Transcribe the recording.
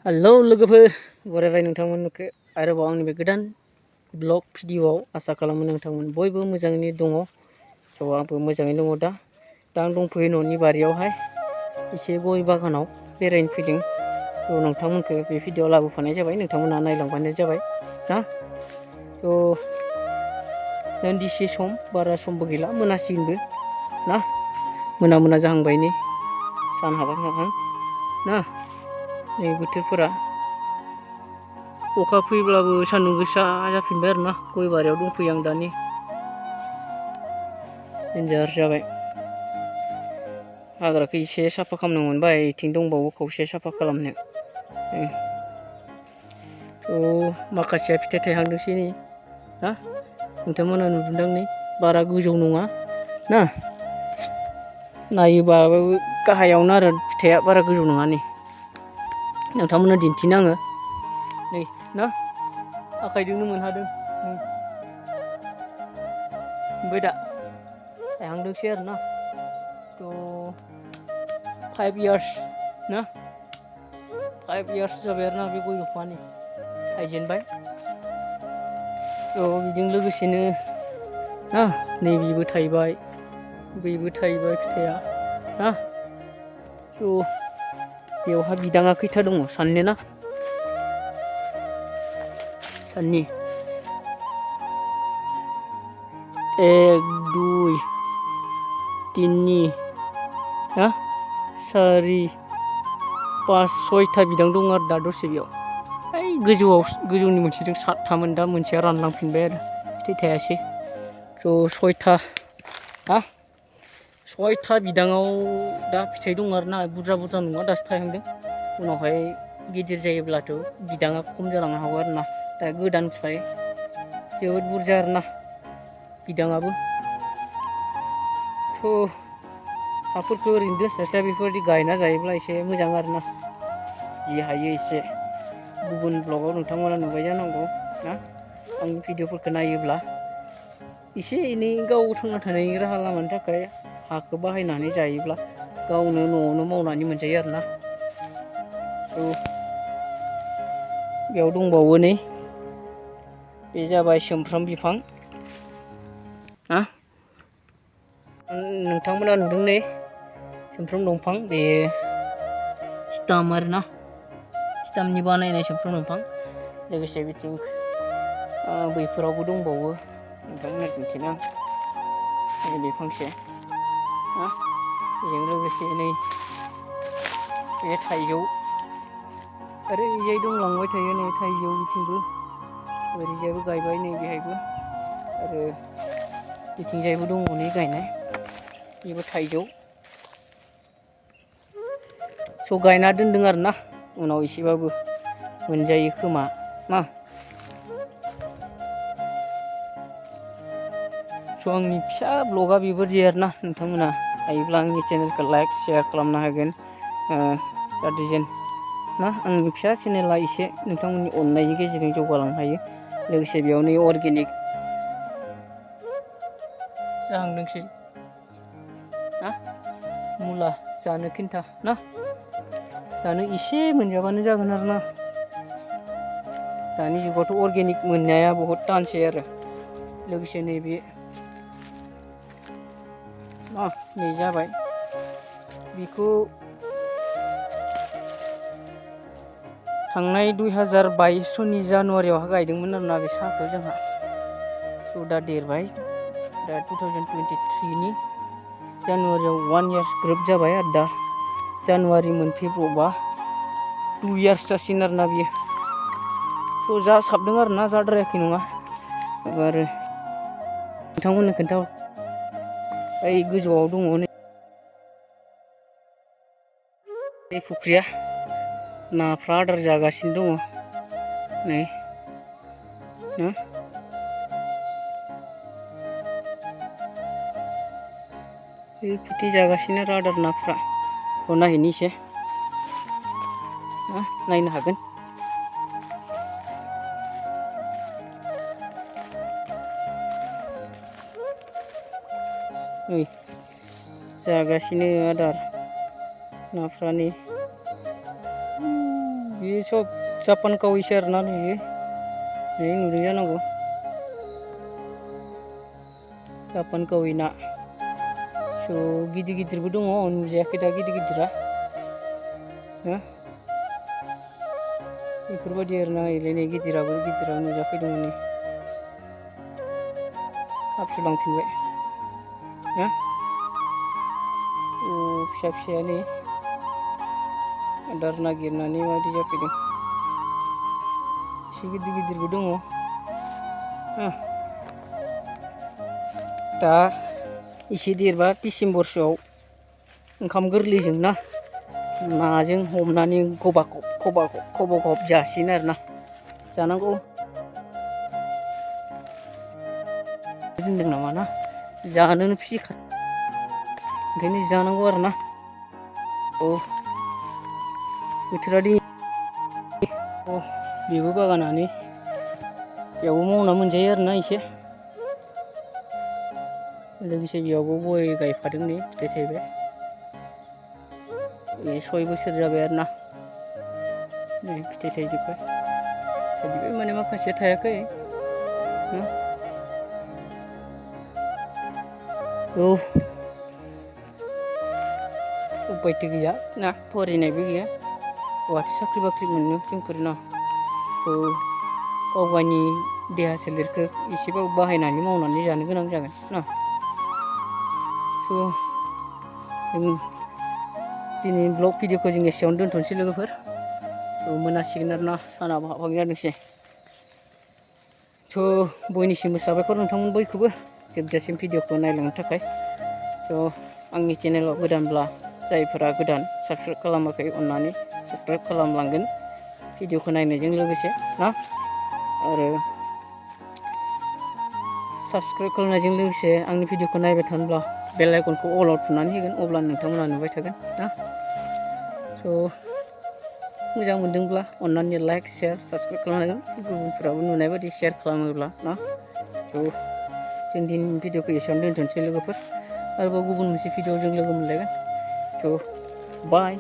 Hello लोगोफोर बरायबाय नोंथांमोनखौ आरोबाव आंनि बे गोदान ब्लग भिडिअआव आसा खालामो नोंथांमोन बयबो मोजाङैनो दङ। स' आंबो मोजाङैनो दङ दा आं दंफैयो न'नि बारियावहाय एसे गय बागानाव बेरायनो फैदों। स' नोंथांमोनखौ बे भिडिअआव लाबोफानाय जाबाय, नोंथांमोना नायलांबानो जाबाय ना। स' दान्दिसे सम बारा समबो गैला, मोनासिगोनबो ना, मोना जाहांबाय नै, सान हाबहां हाबहां ना। नै बोथोरफोरा अखा फैब्लाबो सान्दुं गोसा जाफिनबाय आरोना। गय बारियाव दंफैयो आं दानि, डेन्जार जाबाय। हाग्राखौ एसे साफा खालामनो मोनबाय, इथिं दंबावो खावसे साफा खालामनो। माखासेया फिथाइ थायहांदोंसै नै ना, नोंथांमोना नुदोंदां नै, बारा गोजौ नङा ना, नायोबाबो गाहायावनो आरो फिथाइया बारा गोजौ नङा। नै नोंथांमोननो दिन्थिनो आङो नै ना, आखाइजोंनो मोनहादों। ओमफ्राय दा थायहांदोंसै आरो ना। थ' 5 इयार्स ना, 5 इयार्स जाबाय आरो ना बे गय बिफाङा नै थायजेनबाय। थ' बेजों लोगोसेनो ना नैबेबो थायबाय, बैबो थायबाय फिथाइया ना। थ' बेवहाय बिदाङा खैथा दङ साननो ना, साननि 1 2 3 ना 4 5 6था बिदां दं आरो दा दसे बेयाव। ओइ गोजौनि मोनसेजों 7थामोन, दा मोनसेया रानलांफिनबाय आरो फिथाइ थायासै। स' 6था ना, 6था बिदाङाव दा फिथाइ दं आरो ना, बुरजा नङा, दासो थायहांदों। उनावहाय गिदिर जायोब्लाथ' बिदाङा खम जालांनो हागौ आरो ना। दा गोदानखाय जोबोद बुरजा आरो ना बिदाङाबो। थ' हाफोरखौ ओरैनो दोनस्लायस्लाय बेफोरबायदि गायना जायोब्ला एसे मोजां आरो ना, जि हायो एसे। गुबुन ब्लगाव नोंथांमोना नुबाय जानांगौ ना, आंनि भिडिअफोरखौ नायोब्ला एसे एनै गाव थांना थानायनि राहा लामानि थाखाय हाखौ बाहायनानै जायोब्ला गावनो न'आवनो मावनानै मोनजायो आरो ना। थ' बेयाव दंबावो नै, बे जाबाय सुमफ्राम बिफां ना। नोंथांमोना नुदों नै सुमफ्राम दंफां, बे स्टाम आरो ना, स्टामनि बानायनाय सुमफ्राम दंफां। लोगोसे बिथिं बैफोरावबो दंबावो, नोंथांमोना दिन्थिनो आं बे फांसे ना। बेजों लोगोसे नै बे थाइजौ, ओरैजाय दंलांबाय थायो नै थाइजौ, बिथिंबो ओरैजायबो गायबाय नै बेहायबो, आरो बिथिंजायबो दङ नै गायनाय, बेबो थाइजौ। स' गायना दोनदों आरो ना, उनाव एसेबाबो मोनजायो खोमा ना। स' आंनि फिसा ब्लगा बेबायदि आरो ना। नोंथांमोना हायोब्ला आंनि चेनेलखौ लाइक शेयार खालामनो हागोन, जाहाथे जेन ना आंनि फिसा चेनेला एसे नोंथांमोननि अननायनि गेजेरजों जौगालांनो हायो। लोगोसे बेयावनो अर्गेनिक जाहांदोंसै ना, मुला जानो खिन्था ना, जानो एसे मोनजाबानो जागोन आरो ना। दानि जुगावथ' अर्गेनिक मोननाया बहुद थानसै आरो। लोगोसे नैबे नै जाबाय, बेखौ थांनाय 2022 जानुवारियावहाय गायदोंमोन आरोना बे साहाखौ जोंहा। स' दा देरबाय, दा 2023नि जानुवारियाव 1 इयार्स ग्रोब जाबाय, आरो दा जानुवारि मोनफैब्रबा 2 इयार्स जासिगोन आरोना बियो। थ' जासाबदों आरो ना, जाद्रायाखै नङा। आरो नोंथांमोननो खोन्था, ओइ गोजौआव दङ नै बे फुख्रिया, नाफ्रा आदार जागासिनो दङ नै ना। बे फुथि जागासिनो आरो आदार नाफ्रा। थ' नायहैनि एसे ना, नायनो हागोन। नै जागासिनो आदार नाफ्रा नै, बे सब जापान काविसो आरोना नैयो नै नुदों जानांगौ जापान कावि ना स' गिदिर गिदिरबो दङ नुजायाखै दा गिदिर गिदिरा हो बेफोरबायदि आरोना नै गिदिराबो नुजाफैदों नै हाबसोलांफिनबाय हो फिसा फिसाया नै आदार नागिरनानै माबायदि जाफैदों एसे गिदिर गिदिरबो दङ दा एसे देरबा डिसेम्बरसोआव ओंखाम गोरलैजों ना नाजों हमनानै खबाखब जासिगोन आरोना जानांगौ होनदों नामा ना जानोनो फिसिखा ओंखायनो जानांगौ आरोना बोथोरा बेबो बागानानो बेयावबो मावना मोनजायो आरोना एसे लोगोसे बेयावबो गय गायफादों नै फिथाइ थायबाय 6 बोसोर जाबाय आरोना नै फिथाइ थायजोब्बाय थायजोब्बाय माने माखासे थायाखै उपायथ' गैया ना फरायनायबो गैया बहाथो साख्रि बाख्रि मोननो जोंफोरना गाव गावनि देहा सोलेरखौ एसेबाबो बाहायनानै मावनानै जानो गोनां जागोन ना स' जों दिनै ब्लग भिडिअखौ जों एसेयावनो दोनथ'नोसै लोगोफोर मोनासिगोन आरोना सानाबो हाबहां जादोंसै स' बयनिसिमबो साबायखर नोंथांमोन बयखौबो जोबजासिम भिडिअखौ नायलांनो थाखाय स' आंनि चेनेलाव गोदानब्ला जायफोरा गोदान साबस्क्राइब खालामाखै अननानै साबस्क्राइब खालामलांगोन भिडिअखौ नायनायजों लोगोसे ना आरो साबस्क्राइब खालामनायजों लोगोसे आंनि भिडिअखौ नायबाय थानोब्ला बेल आइकनखौ अलाव थुनानै होगोन अब्ला नोंथांमोना नुबाय थागोन ना स' मोजां मोनदोंब्ला अननानै लाइक शेयार साबस्क्राइब खालामनांगोन गुबुनफोराबो नुनाय बायदि शेयार खालामोब्ला ना स' जों दिनैनि भिडिअखौ एसेयावनो दोनथ'नोसै लोगोफोर आरोबाव गुबुन मोनसे भिडिअ जों लोगो मोनलायगोन स' बाय